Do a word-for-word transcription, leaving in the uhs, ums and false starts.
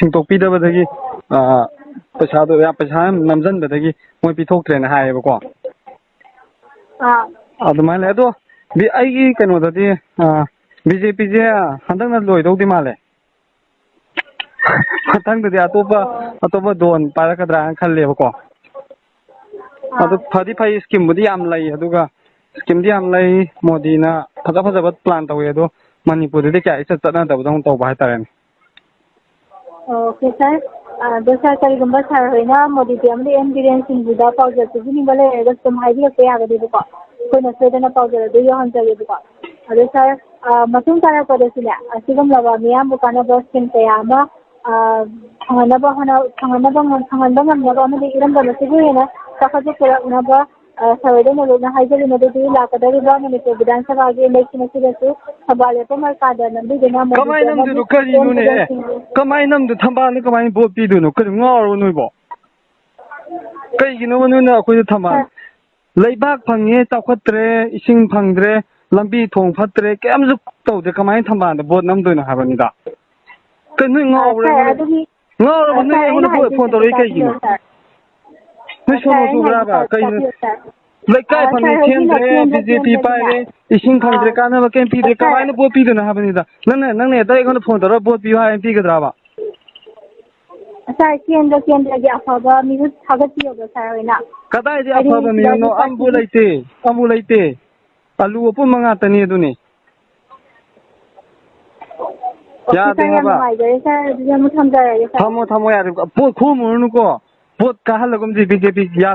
ꯁꯤꯡꯗꯣꯛꯄꯤꯗꯕꯗꯒꯤ, ꯑ, ꯄꯩꯁꯥꯗꯣ ꯌꯥꯝ, ꯄꯩꯁꯥ ꯌꯥꯝ ꯅꯝꯁꯤꯟꯕꯗꯒꯤ ꯃꯣꯏ ꯄꯤꯊꯣꯛꯇ꯭ꯔꯦꯅ ꯍꯥꯏꯌꯦꯕꯀꯣ꯫ ꯑꯥ꯫ ꯑꯗꯨꯃꯥꯏꯅ ꯂꯩ꯫ ꯑꯗꯣ ꯕꯤ-, ꯑꯩꯒꯤ ꯀꯩꯅꯣꯗꯗꯤ, ꯑ, ꯕꯤ ꯖꯦ ꯄꯤꯁꯦ ꯍꯟꯗꯛꯅ ꯂꯣꯏꯗꯧꯗꯤ ꯃꯥꯜꯂꯦ꯫ ꯃꯊꯪꯗꯗꯤ ꯑꯇꯣꯞꯄ, ꯑꯣ꯫ ꯑꯇꯣꯞꯄ ꯗꯣꯟ ꯄꯥꯏꯔꯛꯀꯗ꯭ꯔꯥꯅ ꯈꯜꯂꯦꯕꯀꯣ꯫ ꯑꯥ꯫ ꯑꯗꯨ ꯐꯗꯤ ꯐꯩ, ꯁ꯭ꯀꯤꯝꯕꯨꯗꯤ ꯌꯥꯝ ꯂꯩ, ꯑꯗꯨꯒ ꯁ꯭ꯀꯤꯝꯗꯤ ꯌꯥꯝ ꯂꯩ, ꯃꯣꯗꯤꯅ ꯐꯖ ꯐꯖꯕ ꯄ꯭ꯂꯥꯟ ꯇꯧꯋꯦ, ꯑꯗꯣ ꯃꯅꯤꯄꯨꯔꯗꯗꯤ ꯀꯌꯥ ꯏꯆꯠ ꯆꯠꯅꯗꯕꯗꯧꯅ ꯇꯧꯕ ꯍꯥꯏꯇꯥꯔꯦꯅꯦ꯫ ꯑꯣꯀꯦ ꯁꯥꯔ, ꯑꯗꯣ ꯁꯥꯔ, ꯀꯔꯤꯒꯨꯝꯕ ꯁꯥꯔ ꯍꯣꯏꯅ ꯃꯣꯗꯤꯇꯦ ꯑꯃꯗꯤ ꯑꯦꯟ ꯕꯤꯔꯦꯟ ꯁꯤꯡꯗꯨꯗ ꯄꯥꯎꯖꯦꯜ ꯄꯤꯕꯤꯅꯤꯡꯕ ꯂꯩꯔꯒꯁꯨ ꯑꯗꯨꯝ ꯍꯥꯏꯕꯤꯔꯛꯄ ꯌꯥꯒꯅꯦꯕꯀꯣ, ꯑꯩꯈꯣꯏꯅ ꯁꯣꯏꯗꯅ ꯄꯥꯎꯖꯦꯜ ꯑꯗꯨ ꯌꯧꯍꯟꯖꯒꯦꯕꯀꯣ꯫ ꯑꯗꯣ ꯁꯥꯔ, ꯑ, ꯃꯇꯨꯡ ꯇꯥꯔꯛꯄꯗꯁꯨꯅꯦ, ꯑꯁꯤꯒꯨꯝꯂꯕ ꯃꯤꯌꯥꯝꯕꯨ ꯀꯥꯟꯅꯕ ꯁ꯭ꯀꯤꯝ ꯀꯌꯥ ꯑꯃ, ꯑ, ꯐꯪꯍꯟꯅꯕ ꯍꯣꯠꯅ-, ꯐꯪꯍꯟꯅꯕ ꯉꯝ-, ꯐꯪꯍꯟꯕ ꯉꯝꯅꯕ ꯑꯃꯗꯤ ꯏꯔꯝꯗꯝ ꯑꯁꯤꯕꯨ ꯍꯦꯟꯅ ꯆꯥꯎꯈꯠꯄ ꯄꯨꯔꯛꯅꯕ, ꯑ, ꯁꯥꯔ ꯍꯣꯏꯗ ꯅꯣꯂꯨꯛꯅ ꯍꯥꯏꯖꯔꯤ꯫ ꯃꯗꯨꯗꯤ ꯂꯥꯛꯀꯗꯧꯔꯤꯕ ꯃꯅꯤꯄꯨꯔ ꯕꯤꯙꯥꯟ ꯁꯚꯥꯒꯤ ꯏꯂꯦꯛꯁꯟ ꯑꯁꯤꯗꯁꯨ ꯊꯧꯕꯥꯜ ꯂꯦꯞꯄ ꯃꯔꯀꯥꯗ ꯅꯝꯕꯤꯗꯨꯅ ꯀꯃꯥꯏꯅ ꯃꯣꯗꯤꯇꯦ ꯑꯃꯗꯤ ꯅꯝꯗꯣꯏꯅꯣ? ꯀꯔꯤꯅꯣꯅꯦ? ꯑꯦ, ꯑꯦꯟ ꯕꯤꯔꯦꯟ ꯁꯤꯡꯕꯨ ꯀꯃꯥꯏꯅ ꯅꯝꯗꯣꯏꯅꯣ? ꯊꯝꯕꯥꯜꯗ ꯀꯃꯥꯏꯅ ꯚꯣꯠ ꯄꯤꯗꯣꯏꯅꯣ? ꯀꯔꯤ ꯉꯥꯎꯔꯕꯣ ꯅꯣꯏꯕꯣ? ꯀꯩꯒꯤꯅꯣꯕ ꯅꯣꯏꯅ ꯑꯩꯈꯣꯏꯗ ꯊꯝꯕꯥꯜ? ꯁꯥꯔ, ꯂꯩꯕꯥꯛ ꯐꯪꯉꯦ, ꯆꯥꯎꯈꯠꯇ꯭ꯔꯦ, ꯏꯁꯤꯡ ꯐꯪꯗ꯭ꯔꯦ, ꯂꯝꯕꯤ ꯊꯣꯡ ꯐꯠꯇ꯭ꯔꯦ, ꯀꯩꯝꯁꯨ ꯇꯧꯗꯦ, ꯀꯃꯥꯏꯅ ꯊꯝꯕꯥꯜꯗ ꯚꯣꯠ ꯅꯝꯗꯣꯏꯅꯣ ꯍꯥꯏꯕꯅꯤꯗ? ꯀꯩ ꯅꯣꯏ ꯑ, ꯉꯥꯎꯕ꯭ꯔꯥ? ꯁꯥꯔ, ꯑꯩꯉꯣꯟꯗ ꯑꯗꯨꯒꯤ, ꯉꯥꯎꯔꯕ? ꯑ, ꯅꯣꯏ ꯁꯥꯔ, ꯑꯩꯅ ꯑꯩꯉꯣꯟꯗ ꯐꯣꯟ, ꯍꯥꯏꯖꯒꯦ ꯐꯣꯟ ꯑꯝꯇ ꯇꯧꯔꯛꯏ ꯇꯥꯕꯤꯌꯣ, ꯀꯩꯒꯤꯅꯣ? ꯁꯥꯔ꯫ ꯅꯣꯏ ꯑ, ꯁꯣꯅꯣ ꯁꯥꯔ, ꯑꯩꯅ ꯍꯥꯏꯖꯒꯦ ꯆꯨꯕ꯭ꯔꯥꯕ? ꯇꯥꯕꯤꯌꯣ, ꯀꯩꯅꯣ? ꯁꯥꯔ꯫ ꯂꯩꯀꯥꯏ ꯑ, ꯐꯪꯉꯦ, ꯁꯥꯔ ꯍꯣꯏꯒꯤ ꯁꯦꯝꯗ꯭ꯔꯦ, ꯅꯥꯀꯦꯟꯗ ꯕꯤ ꯖꯦ ꯄꯤ ꯀꯦꯟꯗ꯭ꯔꯗꯤꯅꯦ꯫ ꯄꯥꯏꯔꯦ, ꯏꯁꯤꯡ ꯐꯪꯗ꯭ꯔꯦ, ꯑ, ꯀꯥꯟꯅꯕ ꯀꯩꯝ ꯄꯤꯗ꯭ꯔꯦ, ꯑ, ꯁꯥꯔ꯫ ꯀꯃꯥꯏꯅ ꯚꯣꯠ ꯄꯤꯗꯣꯏꯅꯣ ꯍꯥꯏꯕꯅꯤꯗ? ꯅꯪꯅ, ꯅꯪꯅ ꯍꯦꯛꯇ ꯑꯩꯉꯣꯟꯗ ꯐꯣꯟ ꯇꯧꯔꯒ ꯚꯣꯠ ꯄꯤꯌꯨ ꯍꯥꯏꯅ ꯄꯤꯒꯗ꯭ꯔꯥꯕ? ꯁꯥꯔ, ꯀꯦꯟꯗ꯭ꯔ ꯀꯦꯟꯗ꯭ꯔꯒꯤ ꯑꯐꯕ ꯃꯤꯍꯨꯠ ꯊꯥꯒꯠꯄꯤꯌꯣꯕ ꯁꯥꯔ ꯍꯣꯏꯅ꯫ ꯀꯗꯥꯏꯗꯒꯤ ꯍꯥꯏꯗꯤ ꯑꯐꯕ ꯁꯤꯗꯗꯤ ꯃꯤꯍꯨꯠꯅꯣ? ꯑꯝꯕꯨ ꯄꯥꯔꯇꯤꯒꯤ ꯂꯩꯇꯦ, ꯑꯝꯕꯨ ꯂꯩꯇꯦ꯫ ꯑꯂꯨ ꯑꯄꯨꯝꯕ ꯉꯥꯛꯇꯅꯤ ꯑꯗꯨꯅꯤ꯫ ꯑꯣꯀꯦ, ꯌꯥꯗꯦ ꯁꯥꯔ, ꯌꯥꯝ ꯍꯥꯏꯕ꯫ ꯅꯨꯡꯉꯥꯏꯖꯔꯦ, ꯁꯥꯔ꯫ ꯑꯗꯨꯗꯤ ꯑꯃꯨꯛ ꯊꯝꯖꯔꯒꯦ, ꯁꯥꯔ꯫ ꯊꯝꯃꯣ, ꯊꯝꯃꯣ, ꯌꯥꯔꯦ꯫ ꯄꯣꯠ ꯈꯣꯝꯃꯨꯔꯅꯨꯀꯣ꯫ ꯄꯣꯠ ꯀꯥꯍꯜꯂꯒꯨꯝꯁꯤ ꯕꯤ ꯖꯦ ꯄꯤ꯫ ꯌꯥ-